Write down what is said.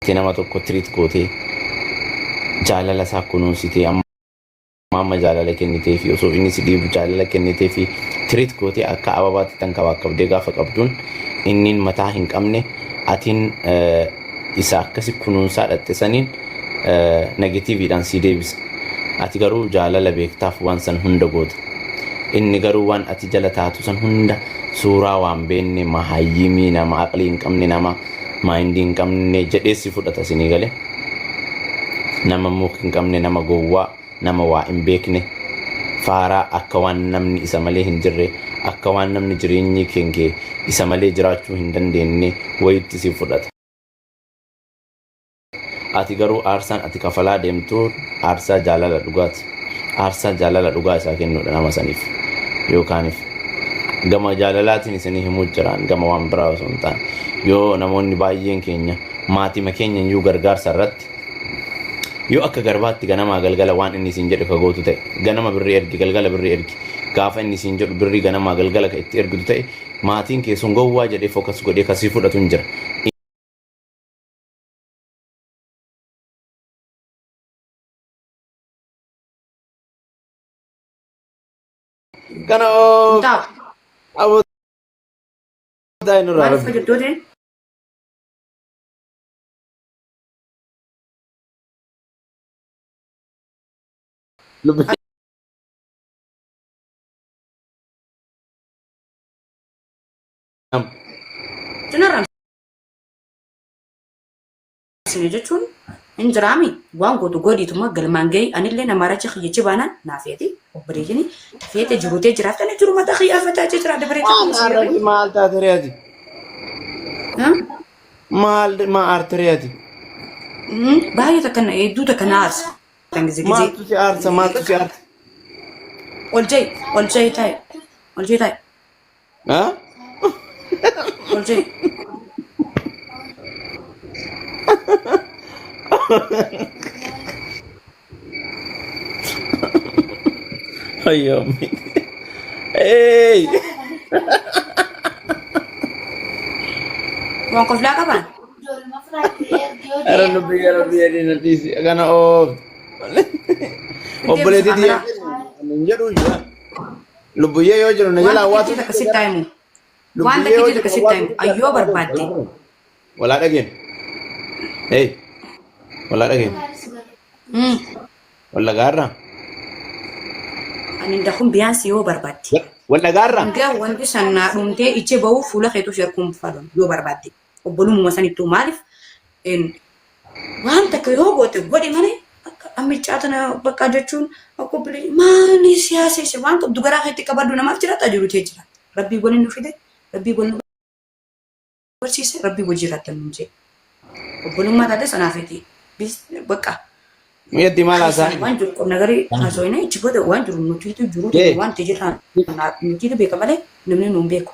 Ati nama tokko treat gootee jaalala isaa kunuunsitee amma amma jaalala kennitee fi osoo inni si dhiibu jaalala kennitee fi treat gootee akka ababaatti tankabaakkabdee gaafa qabduun innin mataa hin qabne atiin isa akkasi kunuunsaa dhatte saniin negatiiviidhaan sii deebisa. Ati garuu jaalala beektaaf waan san hunda goota. Inni garuu waan ati jala taatu san hunda suuraa waan beenne mahayyimii nama aqlii hin qabne nama maayindii hin qabne jedhee si fudhata isinii galee. Nama muuk hin qabne nama gowwaa nama waa hin beekne faaraa akka waan namni isa malee hin jirre akka waan namni jireenyi keenkee isa malee jiraachuu hin dandeenye wayitti si fudhata. Ati garuu aarsaan ati kafalaa deemtu aarsaa jaalala dhugaati. Aarsaa jaalala dhugaa isaa kennuudha nama saniif yookaanif. Gama jaalalaatiin isinii himuu jiraan gama waan biraa osoo hin taane. Yoo namoonni baay'een keenya maatima keenya iyyuu gargaarsa irratti yoo akka garbaatti ganamaa galgala waan inni isin jedhu ka gootu ta'e ganama birrii ergi galgala birrii ergi gaafa inni isin jedhu birrii ganamaa galgala ka itti ergitu ta'e maatiin kee sun gowwaa jedhee fokas godhee kasii fudhatu hin jira. Kana oo Taa'u. aboo taa'e nurraa Maaliif rabbi. fayyaddootee? Lubbi. Sinarraan sine jechuun hin jiraami waan gootu godhiituma galmaan gahi anillee nama racha kiyyachi baanaan naa feeti obboleeyyini feete jirutee jiraafte ani jiru mataa kiyyaa fataa achi jiraadha bareecha Maal kiyya si arrati maal taate ree ati? Maal maa aarte ree ati? Baay'ee takka na hedduu takka na aarsa tan gize gizee Maaltu si aarsa maaltu si aarsa? ol ja'i ol ja'i taa'e ol ja'i taa'e Ha? Ol ja'i. Ayyoo. Hey! Waan koflaa qabaan. Ara lubbi gara biyya diina dhiisi. Kana oof. Obboleettii tiyya hin jedhu iyyuu. Lubbuyyee yoo jiru na Waan jalaa takkiitii waatu takka sitti himu. Waan Lubbuyyee yoo takkiitii jiru takka sitti himu. Ayyoo barbaadde. Walaa dhageen. Hey. Walaa dhageen. Wal dhagaarraa. Ani ndakun biyaansi yoo barbaadde. Wal dhagaarraa. Hanga wanti san naa dhumtee ijji bahu fuula keetu si arguun barbaadu yoo barbaadde. Obbolummaa sanittuu maaliif waan takka yoo goote godhi malee akka ammichaa tana bakka jechuun akka obboleeyyi maali siyaasa isa waan qabdu garaa keetti qabadhu namaaf jiraata jiru tee jira. Rabbii waliin nu fide, rabbii waliin nu barsiise, rabbii wajjin jiraatan nu jedhe. Obbolummaa taate sanaaf iti bakka Mi'atti maal haasaa? waan jiru qonna garii haasofne ichi booda waan jiru nutiitu jiru Ee. waan ta'e jirra nutiitu beeka malee namni nu hin beeku.